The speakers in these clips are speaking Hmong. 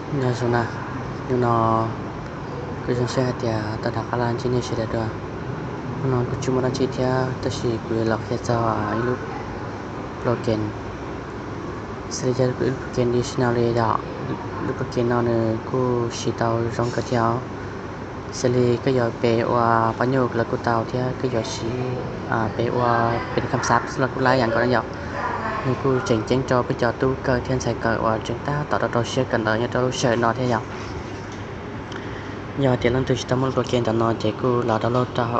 Nyob zoo na, hnub no kuv zoo siab hais tias tau rov qab los ntsib nej sawv daws dua. Hnub no kuv tsis muaj dab tsi thiab, tab sis kuv yuav los qhia txog ib lub program, xws li yog ib lub program dictionary yom. Lub program no nws kuj siv tau zoo kawg thiab os. Xws li koj yuav pe ua pab nyuj los kuj tau thiab, koj yuav siv pe ua pes kham xav los kuj laib ib yam nkaus na yom. Nws kuj tseem ceeb rau peb cov tub kawg thiab ntxhais kawg uas tseem tab tom rau rau siab kawm ntawv nyob rau lub sij hawm no thiab yom. Yog tias leej twg tsis tau muaj lub program ntawm no ces kuj los download rau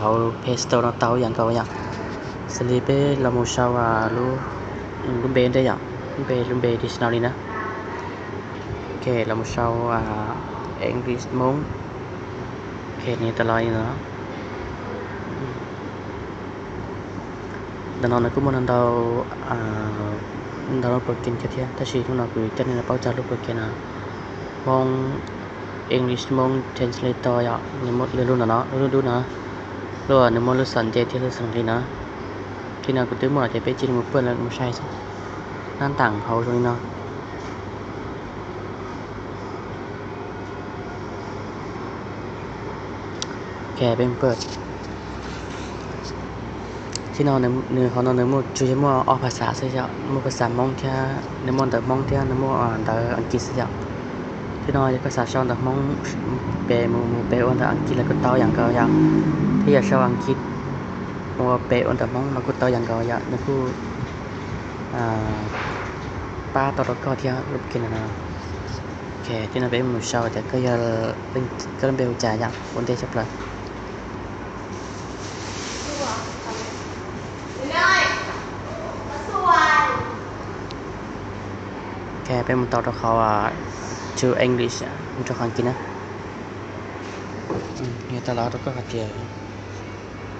hauv Play Store no tau ib yam nkaus yom. Xws li peb los mus sau lub npe ntej yom, lub npe, lub npe dictionary na. Ok, los mus sau English Hmoob. Ok, nws tau los li no. Ntawm no nws kuj muaj ntau ntau lub program kiag thiab, tab sis hnub no kuv coj nej los paub txog lub program no, Hmoob, English Hmoob Translator yom. Nws muaj lub ntawm no, lub dub dub no, lub nws muaj lub xom nce thiab lub xom nqi no. Thib no kuv twb muaj lawm ces peb cia li mus pawj los mus saib xwb. Nab ntam hauv zoo li no. Ok, peb mus pawj. Thib no nws, hauv no nws muaj tsuas yog muaj ob phas xav xwb yom, muaj phas xav Hmoob thiab, nws muaj ntawv Hmoob thiab nws muaj ntawv Askiv xwb yom. Thib no yog koj xav sau ntawv Hmoob pe mus, mus pe ua ntawv Askiv los kuj tau ib yam nkaus yom, thiab yog sau Askiv mus pe ua ntawv Hmoob los kuj tau ib yam nkaus yom. Nws kuj pab tau rau koj thiab lub program no. Ok, thib no peb mus sau tias koj yog, koj lub npe hu cas yom, ua ntej tshaj plaws. Ok, peb mus tau rau qhov to English, mus rau qhov Askiv na. Nws tau los rau koj hais tias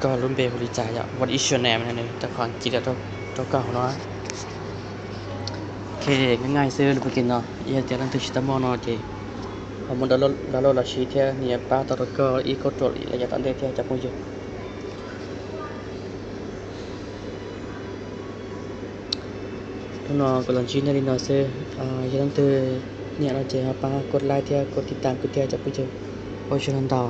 koj lub npe hu li cas yom, what is your name, nws tau qhov Askiv los rau koj hauv no. Ok, nyob nyaj xwb lub program no, yog tias leej twg tsis tau muaj no ces ho muab download los siv thiab nws yuav pab tau rau koj ib kauj ruam los yav tom ntej thiab cov phooj ywg. Hnub no kuv los ntsib nej li no xwb, yog leej twg nyiam no ces ho pab kov like thiab kov tiv tam kuv thiab cov phooj ywg. Ua tsaug ntau.